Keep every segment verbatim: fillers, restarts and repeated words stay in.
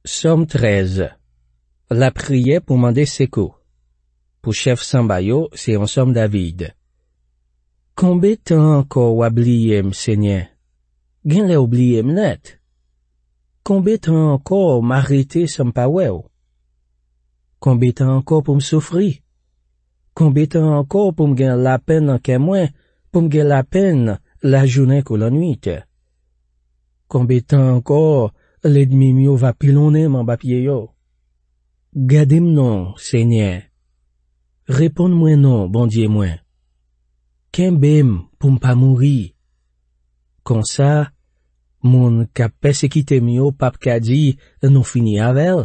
Sòm trèz. Lapriyè pou mande sekou. Pou chèf sanba yo, se yon sòm David. Konbe tan ankò w ap bliye m, Senyè? Genlè w bliye m nèt. Konbe tan ankò m arete san m pa wè w? Konbe tan ankò pou m soufri? Konbe tan ankò pou m gen lapenn nan kè mwen, pou m gen lapenn lajounen kou lannwit? Konbe tan ankò lènmi m yo va pilonnen m anba pye yo? Gade m non, Senyè. Reponn mwen non, Bondye mwen. Kenbe m pou m pa mouri. Konsa, moun k ap pèsekite m yo p ap ka di, "Nou fini avè l."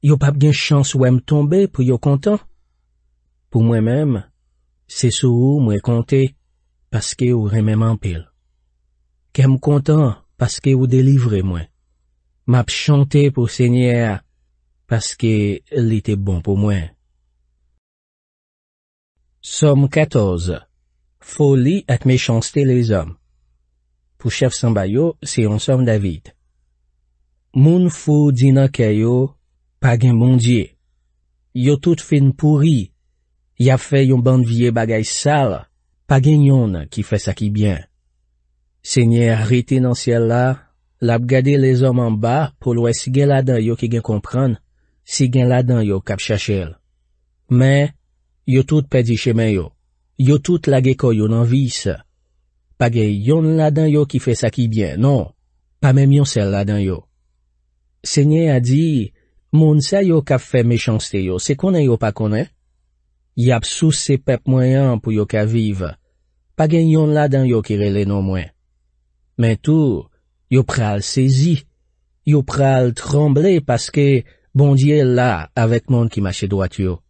Yo p ap gen chans wè m tonbe pou yo kontan. Pou mwen menm, se sou ou mwen konte, paske ou renmen m anpil. Kè m kontan paske ou delivre mwen. M ap chante pou Senyè a, paske li te bon pou mwen. Sòm katòz. Foli ak mechanste lezòm. Pou chèf sanba yo, se yon sòm David. Moun fou di nan kè yo, "Pa gen Bondye." Yo tout fin pouri. Y ap fè yon bann vye bagay sal. Pa gen yonn ki fè sa ki byen. Senyè a rete nan syèl la, l ap gade lezòm anba pou l wè si gen ladan yo ki gen konprann, si gen ladan yo k ap chache l. Men, yo tout pèdi chemen yo. Yo tout lage kò yo nan vis. Pa gen yonn ladan yo ki fè sa ki byen, non, pa menm yon sèl ladan yo. Senyè a di, "Moun sa yo k ap fè mechanste yo, se konnen yo pa konnen? Y ap souse pèp mwen an pou yo ka viv. Pa gen yonn ladan yo ki rele non mwen." Men tou, yo pral sezi, yo pral tranble paske Bondye la avèk moun ki mache dwat yo.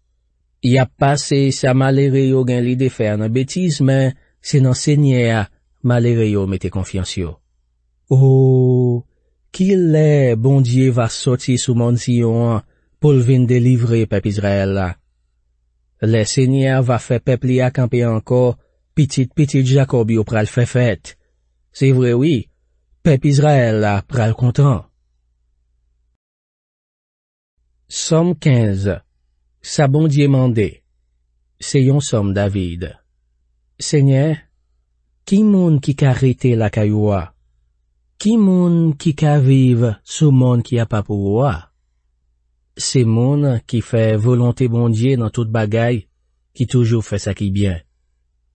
Y ap pase sa malere yo gen lide fè a nan betiz, men se nan Senyè a malere yo mete konfyans yo. O, kilè Bondye va soti sou mòn Siyon an pou l vin delivre pèp Izrayèl la? Lè Senyè a va fè pèp li a kanpe ankò, pitit pitit Jakòb yo pral fè fèt. Se vre wi, pèp Izrayèl la pral kontan. Sòm kenz. Sa Bondye mande. Se yon sòm David. Senyè, ki moun ki ka rete lakay ou a? Ki moun ki ka viv sou mòn ki apa pou ou a? Se moun ki fè volonte Bondye nan tout bagay, ki toujou fè sa ki byen.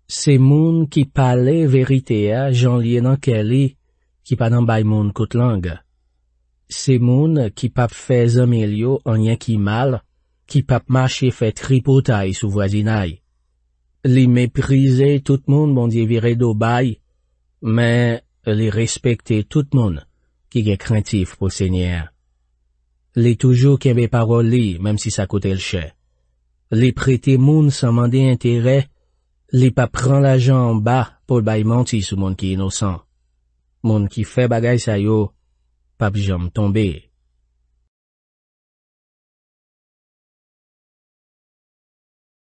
Se moun ki pale verite a jan l ye nan kè li, ki pa nan bay moun kout lang. Se moun ki p ap fè zanmi l yo anyen ki mal, ki p ap mache fè tripotay sou vwazinay. Li meprize tout moun Bondye vire do bay, men li respekte tout moun ki gen krentif pou Senyè a. Li toujou kenbe pawòl li, menm si sa koute l chè. Li prete moun san mande enterè, li pa pran lajan anba pou l bay manti sou moun ki inosan. Moun ki fè bagay sa yo p ap janm tonbe.